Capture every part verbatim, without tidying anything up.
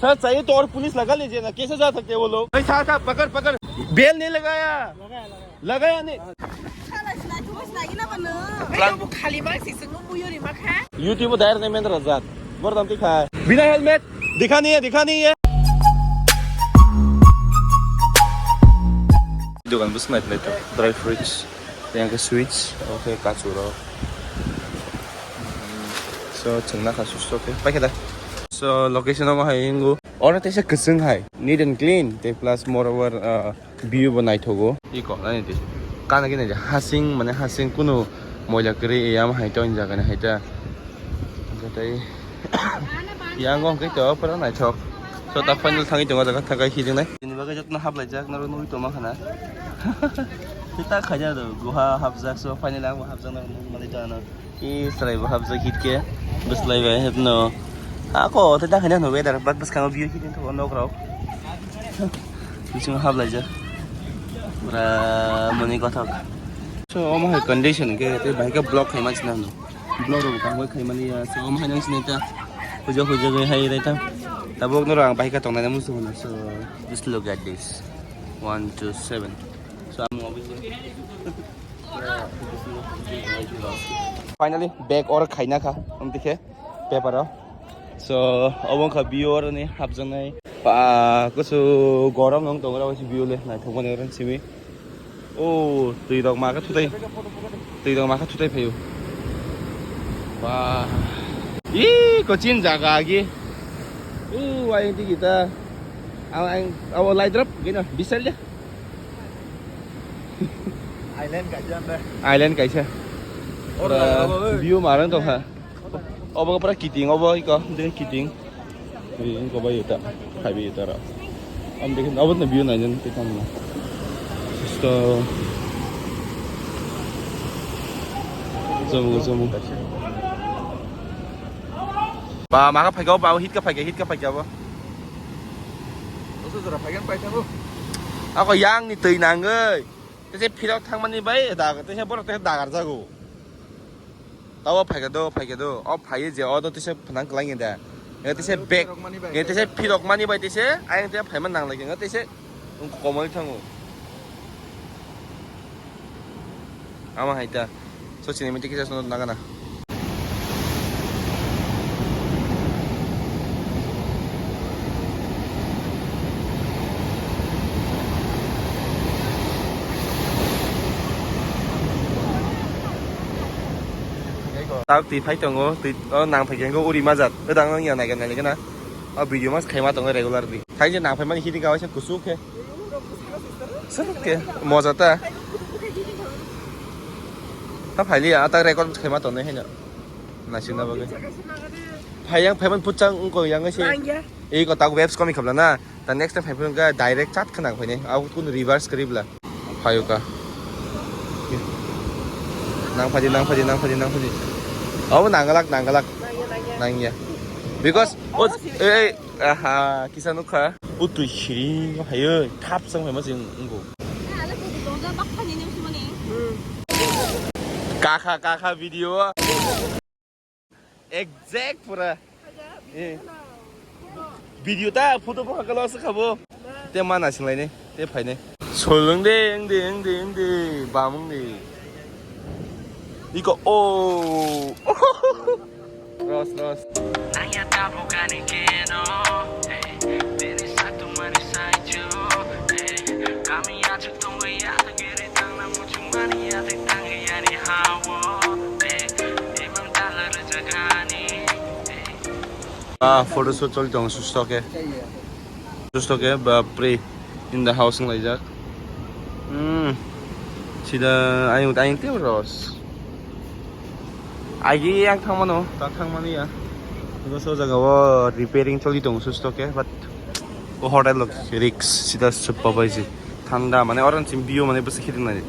सर, चाहिए तो और पुलिस लगा लीजिए ना, कैसे जा सकते हैं वो लोग? भाई, था, था, पकड़, पकड़। बेल नहीं लगाया। लगाया, लगाया। लगाया नहीं। YouTube direct नहीं मेंद्र जात। बोर दाम दिखा है। बिना हेलमेट दिखा नहीं है, दिखा नहीं है। Dukan bwswk nai phlai tok, dry fruits, tei hwnkhe sweets, omo khe kachurok. So, chwng nakha susto khe, paikhe da. So, location omo hai wngo. Oro teisa kwchwng hai, neat and clean, tei plus moreover, uh, view bo naithogo. Iko, nani di. Kana gini di, hasing, mane hasing kunu moila kwrwi, ya, omo hai to, jaga ni hai ta. Hwnkhe tei, yang wng khe to, pura naithok. So, ta final thangwi tongo, jaga thakai hiding nai. Bini bagwi jotono haplaijak, norok nugwi tongma khana. Tei ta khaina do, guha hapjak, so finally ang bo hapjak, norok nugwi manwi tongano. I chwrai bo hapjak hit khe, bwslai bai hapno. Ako, tei ta khaina no weather, but bwskango view hit wngkha o nok rok. Bisingo haplaijak. Pura mani kothok. So, omo hai condition khe, tei bahai khe block khaima sina hwno. Block rok bo kaham khe khaimani ya. So, omo hai nang sini ta. Hujo hujo khe hai rai ta. Tabuk norok ang bahai khe tongnai musu hwno. So, just look at this. One, two, seven. So, I'm obviously. Finally, bag or khaina kha. Ang dikhe. Paper o. So, obo wngkha view oroni hapjaknai. Ba, kusu gorom nung tongo, abo view le naithok mani oro simi. O, twi rok ma khe thutai. Twi rok ma khe thutai phaio. Ba. Ih, kochin jaga agi. U, ayang tigi ta. Ang, ang, abo lai drop gino, bisal ya. Island kaisa anda. Island kaisa. Oro, oro, oro, oro. View marang tongkha. Obo pura kiting, obo iko, dini kiting. Ui, iko bai yuta, khai bai yuta ro. Am dikhin, obo na view nai jan tikam na. Susto. Jomu, jomu. Ba, maka phaikha, ba, hit ka phaikha, hit ka phaikha, ba. Oso jora phaikan paithango. Ako yang ni twi nangwi. Tese phirok thangmani bai, dag-, tese borok tese dagar jago. Tabo phaikha do, phaikha do. O phaiye je, o do tese phnang kwlangya da. Nge tese bag, nge tese phirok mani bai tese, ayang tese phaiman nang lagi. Nge tese komoi thango. Ama hai ta. So, sini miti kisa sunod nagana. Tak twi phai tongo, twi, o nang phai khe uri majak. Edang nang ya naiga naiga na. O video mas khaima tongo regular di. Thai je nang phai mani hidi gawa se kusuk khe. Suk khe moja ta. Ta phaili ya, ta record khaima tongo hino. Naisingna bagwi. Phai yang phaiman puchang wngkha yang se. Ei ko tak webs komi khabla na. Ta next time phai phai wngkha direct chat khna phai ne. Au kun reverse kri bla. Phai ka. Nang phaji, nang phaji, nang phaji, nang phaji. Au nanggalak, nanggalak. Nangya. Because, oh, eh, eh, aha, kisa nukha. Utui siri, hayo, thap sang phai ma sing wngkha. Kakha, kakha video. Exact pura. Eh. Video ta photo bo hakalo se khabo. Te mana singlai ne, te phai ne. Solong de, eng de, eng de, eng de, bamung de. Iko, oh. Ros, ros. Nang ya tabuk ani keno, eh, bini satu mani saijo, eh, kami ya chutung ya giri tang na muchung mani ya tang ya ni hawo, eh, imang tala rejagani, eh. Ah, photoshoot choli tong susto ke. Susto ke, bapre, in the house wnglaijak. Hmm. Sida ayung, ayung tei ros. Agi yang thangmano, ta thangmani ya. Because o jaga o repairing choli tongo susto ke, but o hotel rok risk, sida supa baiji. Thanda, mane orange view, mane bwswk hiding nai.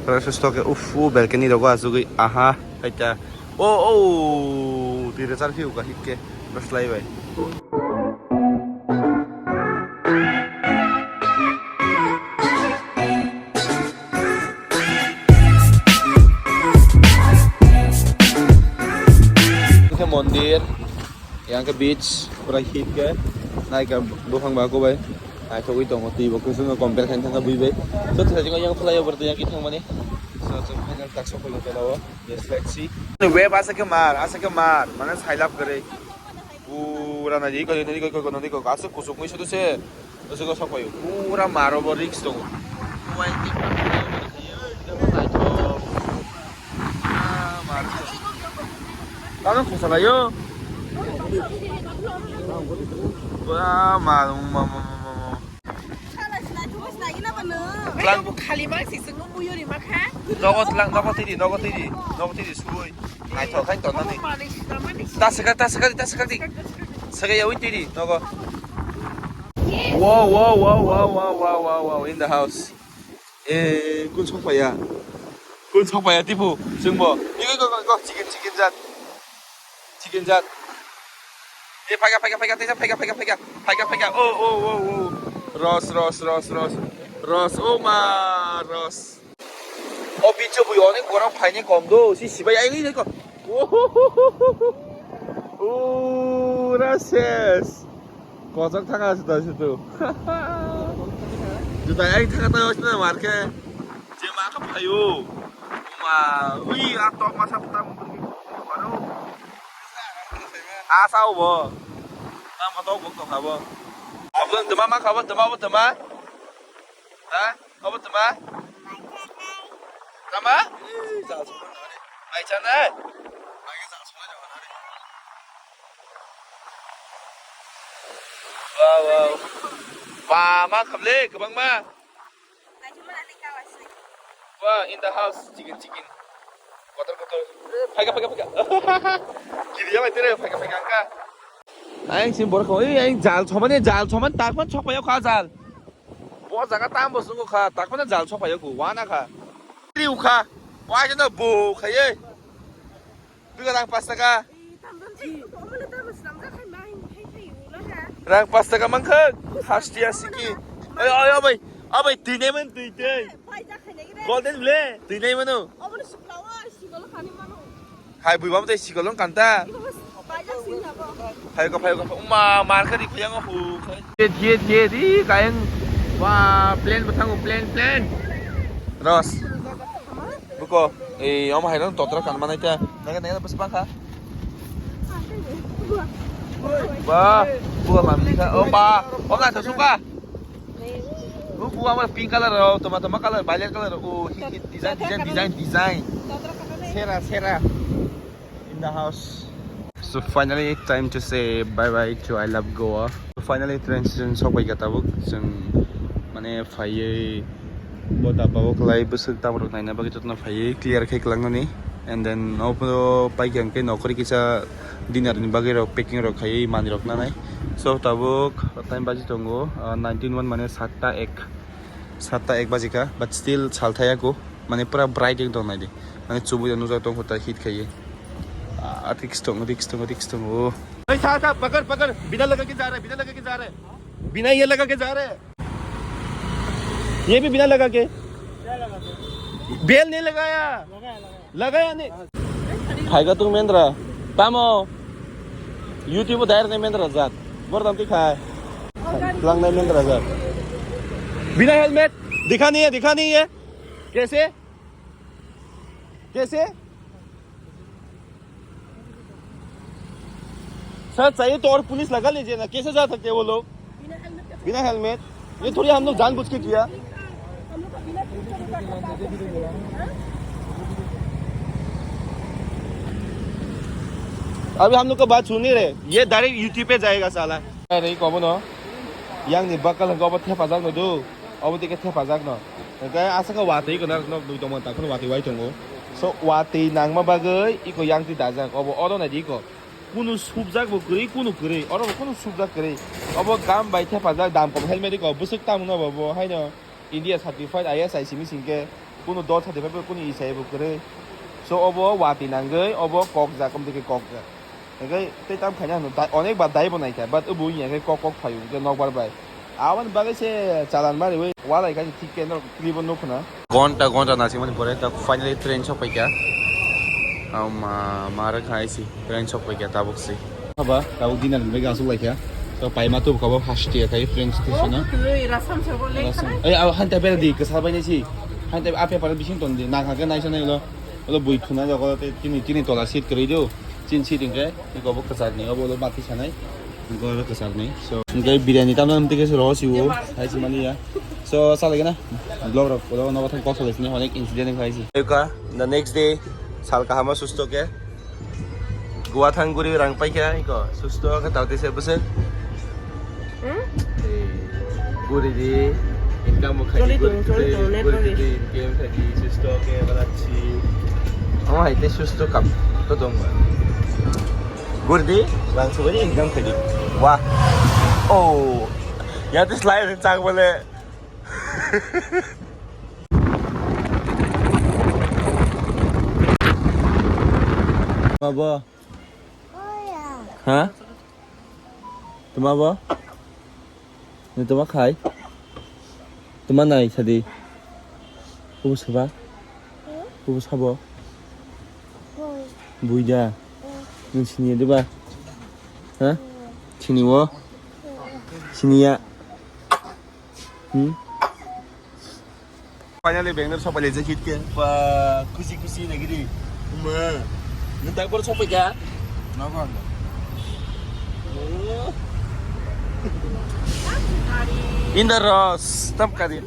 Oro susto ke, uff, o balcony rogo asugwi, aha, haita. O, o, twi rwchar phiyo ka hit khe, bwslai bai. Khe mondir, yang khe beach. Pura hit khe, nai kha buphang ba kubai. Naithogwi tongo, twi bo kwchwng no compare khaina thangkha bui bai. So, thajingo yang flyover to yang ki thangmani. So, chwng final tak sok phailaw pelao. Yes, let's see. Web asa khe mar, asa khe mar, mane sailap kwrwi. Pura nadi ko, nadi ko, nadi ko, aswk kuchuk mui sudu se. Aswk sok phaiyo. Pura maro bo risk tongo. Mobile tip. Ah, mar. Tamo khosalayo. Ba, ma, ma, ma, ma, ma. Tlang. Bo khali ma si sung mo yori ma kha. Nogo tlang, nogo tiri, nogo tiri, nogo tiri sui. Naithok khai tongnani. Mani si, mani si. Ta saka, ta saka, ta saka di. Saka ya win tiri, nogo. Wow, wow, wow, in the house. Eh, kun sok phaiya? Kun sok phaiya, Tipu? Chwngbo. Iko, iko, iko, iko, chicken, chicken jat. Chicken jat. Eh, phaika, phaika, phaika, teisa phaika, phaika, phaika. Phaika, phaika. Oh, oh, oh, oh. Ros, ros, ros, ros. Ros, oh ma, ros. O bicho bui onek borok phaini kom do. Si sibai ai, ai, ai, ko. Oh, ura ses. Kojak thang asi da situ. Juta ai thang ta os na marke. Je ma ka phayo. Ma, ui a tok masa puta mukul ki. Asa ubo. Tam ka tok bok tok habo. Abon tuma ma khabo tuma bo tuma. Ha? Abo tama? Tama? Ai chana? Wow, wow. Ba, ma khamle, kwbang ma. Ba, in the house, chicken, chicken. Kotor, kotor. Phaika, phaika, phaika. Kiri ya, tere, phaika, phaika, angka. Ayang sim borok, oi, ayang jal somani, jal somani, takman sok payo kha jal. Bo jaga tam bo sungo kha, takman jal sok payo kho, wana kha. Ri ukha, wa jeno bo khaye. Biga rang pas taka. Rang pas taka mangkha, hasti asiki. Oi, oi, oi, bai, oi, bai, tui ne man, tui, tui. Golden ble, tui ne mano. Hai, bui bam tei sikol wng kanta. Phaika, phaika, phaika. Uma, market di kuyang hu. Thiye, thiye, thiye, di kayang. Wah, plane bwthango, plane, plane. Ros. Buko, eh, om hai rong totra kan mana ita. Naga, naga, bus bangka. Wah, buka mamli ka. Oh, ba, oh, nggak suka. Buku ama pink color, oh, toma, toma color, violet color. Oh, hit, hit, design, design, design, design. Sera, sera. In the house. So finally, time to say bye bye to I Love Goa. So finally, train station sok bai ka tabuk. Chwng mane phaiwi bo daba o kwlai bwswk tam rok naina bagwi jotono phaiwi clear khe kwlangnani. And then obo pai khe hwnkhe nokori kisa dinner ni bagwi rok packing rok khaiwi manwi rok nanai. So tabuk time baji tongo, ah, nineteen one mane satta ek, satta ek baji kha, but still sal thaya ko, mane pura bright ekdom nai di, mane chubui rok nujak tong kho ta hit khaiwi. Ah, risk tongo, risk tongo, risk tongo. Ei, sa, sa, pakar, pakar, bina laga ke ja raha hai, bina laga ke ja raha hai, bina ye laga ke ja raha hai. ये भी बिना लगा के? क्या लगा के? बेल नहीं लगाया? लगाया, लगाया। लगाया नहीं? Phaika tung mendra. Tamo? YouTube dair ne mendra jat. Bor dam ti khai. Lang ne mendra jat. बिना हेलमेट? दिखा नहीं है, दिखा नहीं है। कैसे? कैसे? सर, चाहिए तो और पुलिस लगा लीजिए ना, कैसे जा सकते हैं वो लोग? बिना हेलमेट के। बिना हेलमेट? ये थोड़ी हम लोग जानबूझ के किया। हम लोग को बिना पुलिस के रुका करता है। अभी हम लोग का बात सुन नहीं रहे, ये डायरेक्ट YouTube पे जाएगा साला। Are, kobono, yang ni bakal hwnkhe obo thepajak no do, obo dike thepajak no. Hwnkhe aswk watwi iko narwkno nukdongma takhwno watwi wai tongo. So watwi nangma bagwi iko yang twi dajak, obo oro naidi iko. Kunu subjak bo kwrwi, kunu kwrwi, oro bo kunu subjak kwrwi. Obo gam bai thepajak, dam kom helmet iko, bwswk tamo no bo, bo haino India certified I S I C missing khe kunu dol certified bo kunu isai bo kwrwi. So obo watwi nangwi obo kokjak, kom dike kokjak. Hwnkhe tei tam khaina hwno, dai-, onek bar dai bo naikha, but obo wngya khe kok kok phaio, hwnkhe nokbar bai. Aboni bagwi se chalan mariwi walai kha, thik khe norok clip o nukho na. Gonta, gonta nasikmani pore ta finally train sok paikha. Ama, mara khai si train sok paikha tabuk si. Haba, tabuk dinner ni bagwi aswk laikha. So, paima tubukha bo haste ya khai, friends, tisana. Kwrwi, rasam sabo le khana. Ei, aw, hanta bera di, kwsa bai nai si. Hanta a paper bising ton di, na kha khe nai sanai ulo. Ulo bui thuna jago te tini, tini tola seat kwrwi do. Chin seat hingke, iko bo kwchar ni, obo ulo mati sanai. Iko oro kwchar ni. So, hingke biryani tamna mtike se ro si o, hai si mali ya. So, sale gana. Vlog rok, ulo nogo thang kok sale sini, onek incident khai si. Eka, the next day, sal kahama susto ke. Gua thang guri rang paikha iko susto khe tawte se bwswk. Hmm? Guri di income bo khaidi, choli guri tong, choli di, tong, guri network di, income khaidi susto khe balak si. Omo hai te susto kam to dong ba. Guri di rang subani income khaidi. Wah. Oh. Ya te slide chak bole. Mabo. Ha? Tuma bo? Ni tuma khai? Tuma nai sadi. Kubu saba? Kubu sabo? Buida. Nung sini diba? Ha? Sini wo? Sini ya? Hmm? Finally, Bangalore sopai le jai hit ke. Pa, khusi khusi na gidi. Ma, nung tak por sopai ka? Nogo. In the Ross, tam kadi.